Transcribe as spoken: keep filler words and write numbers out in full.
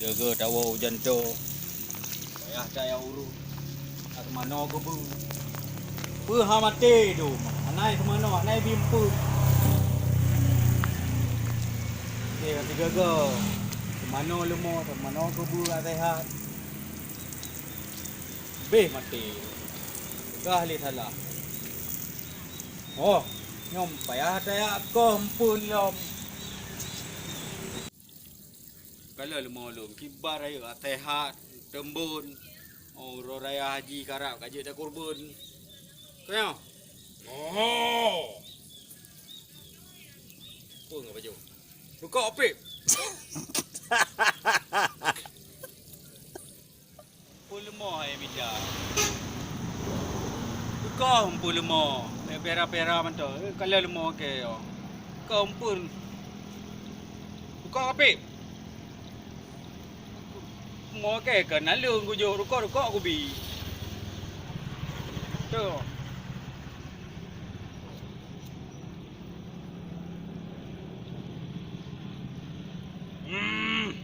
Jaga tawoe ujan toe, payah that jak ureueng. Ka teumanoe keubeue. Peue hana maté dum, hana teumanoe, hana bimpeue. Oke, ka sigaga. Teumanoe leumo, teumanoe keubeue, ka sehat. Beh maté. Peugah lé salah. Oh, nyoe payah that jak koh eumpeuen lom. Kalon leumo lôn, kiban rayeuk, sehat, teumbon. Oh, uroe raya haji karab ka jeuet takurban. Keu nyoe? Oh. Peue ngon baju? Rukok pip. Peue leumo hai mita? Rukok peue leumo? Pera-pera mantong. Eh, kalon leumo ke yo. Kau pun. Rukok pip. Mo ke ke naleueng kujok rukok-rukok kubi. Tu. Hmm.